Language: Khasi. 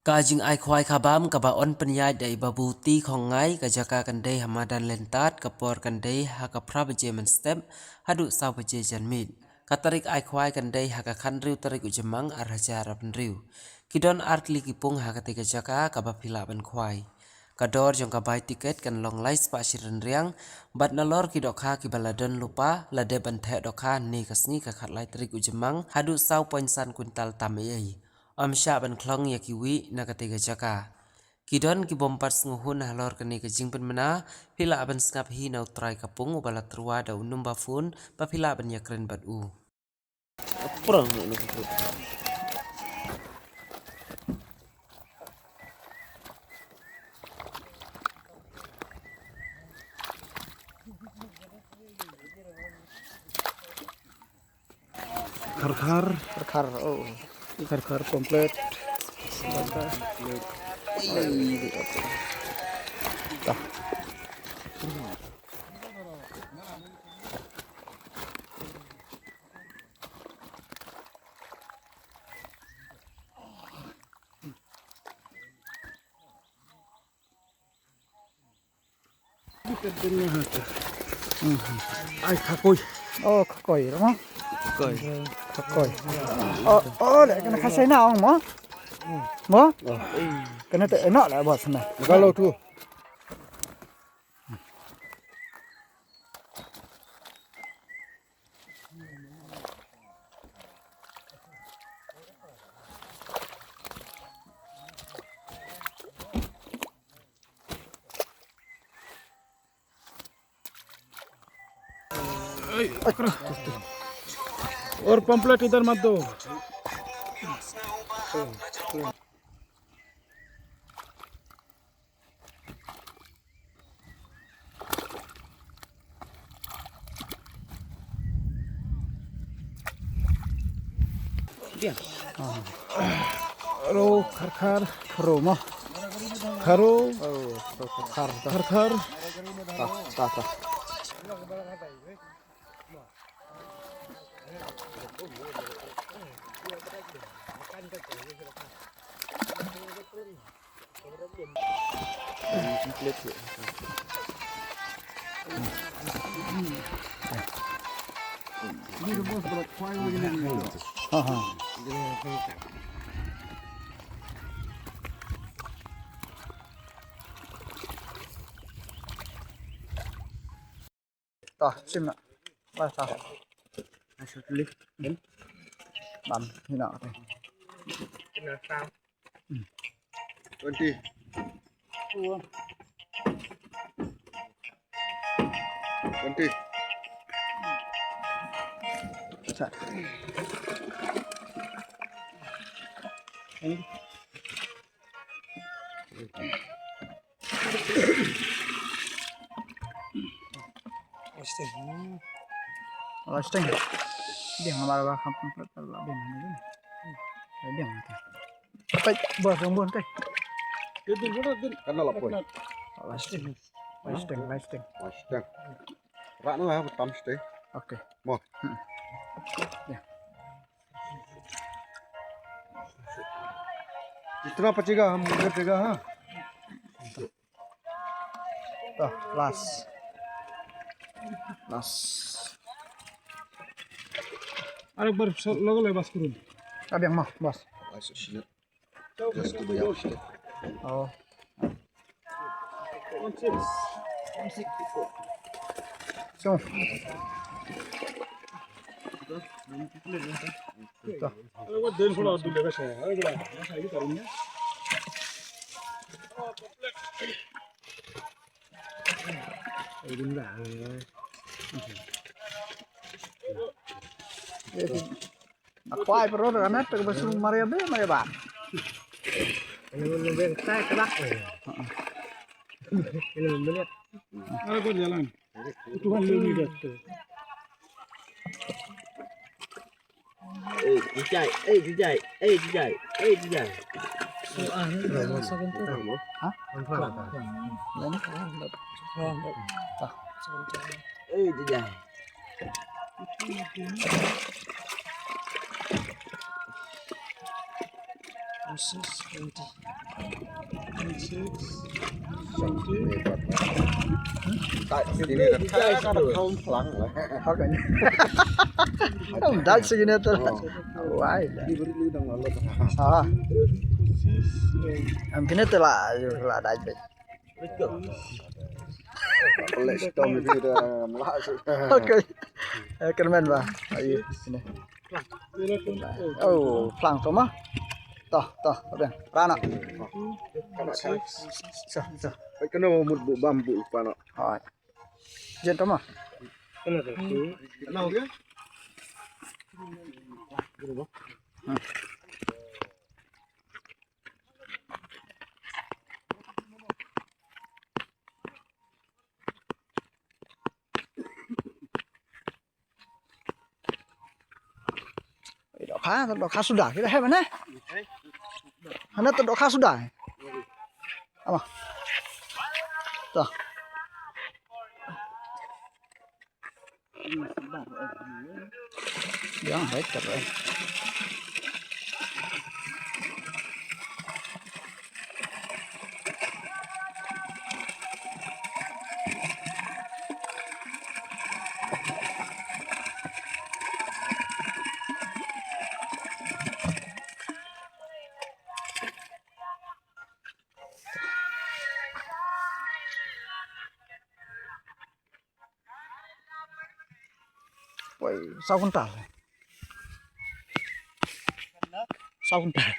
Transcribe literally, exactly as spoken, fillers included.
Ka jingai khwai khabam kaba yn pynïaid da i Babu T. Khongngai, ka jaka kan dei ha madan Lyntat, ka por kan dei ha ka phra baje mynstep haduh saw baje janmiet. Ka tarik ai khwai kan dei ha ka khathynriew tarik u Jymmang ar hajar arphew hynriew. Ki don ar tylli ki pung ha katei ka jaka kaba phi lah ban khwai. Ka dor jong ka bai tiket kan long lai spah shi rynriang, bad nalor ki dohkha kiba la don lypa, la dep ban theh dohkha ne ka sngi ka khatlai tarik u Jymmang haduh saw point san kwintal tam ei ei. Ym shah ban khlong ïa kiwei na katei ka jaka. Ki don ki bym pat sngewhun halor kane ka jingpynbna, phi lah ban sngap hi na u trai ka pung uba la tyrwa da u number phone ba phi lah ban ïakren bad u. Khar khar. Khar khar, oh. Khar khar complete. Ui. Ai, khakoi. Oh, khakoi, mo? Khakoi. Khakoi. Oh, oh, le, kane khasai na ong, mo? Mo? Kane te eno le, bos, na. Kalau tu. और पंपलेट इधर मत दो। Kharo, khar khar. Kharo mo? Kharo. Oh, khar khar. Khar khar. Ta, ta, ta. Ta, shim na. Ba ta. Bam, hina. Twenty. Twenty. Sa. Lasting. Lasting. Dia ngamar ba kampung plat plat dia mana dia. Dia mana. Pai, bos yang bun teh. Kana lapoi. Lasting. Lasting, lasting. Lasting. Rak na ha tam stay. Okay. Mo. Ya. Itna pachega, hum udhar pega, ha? To, last. Last. Arekbar logo le bas kurun. Abi ang ma, bas. Just to be honest. Oh. So. Akwai pero da net ke basu maria be maria ba. Ini membeli tai kelak. Ini membeli. Ada kau jalan. Tuhan lu ni dah. Eh, jijai, eh, jijai, eh, jijai, eh, jijai. So, ah, ni dah masa kan tu. Ha? Lain. Ah. Eh, jijai. Six, twenty. Six, twenty. Em dai sini tu. Wai. Ah. Em kini tu lah, lah dai bet. Let's go. Okay. Eh, kyrmen ba. Ayo sini. Oh, plang to ma. To, to, apa? Rana. Sa, sa. Kena mut bu bambu pano. Hai. Jen to ma. Kena tu. Kena okey. Dohkha, dohkha suda kita hai mana? Hana tu dohkha suda. Ama. Tu. Yang baik terus. Woi, saw kuntal. Saw kuntal.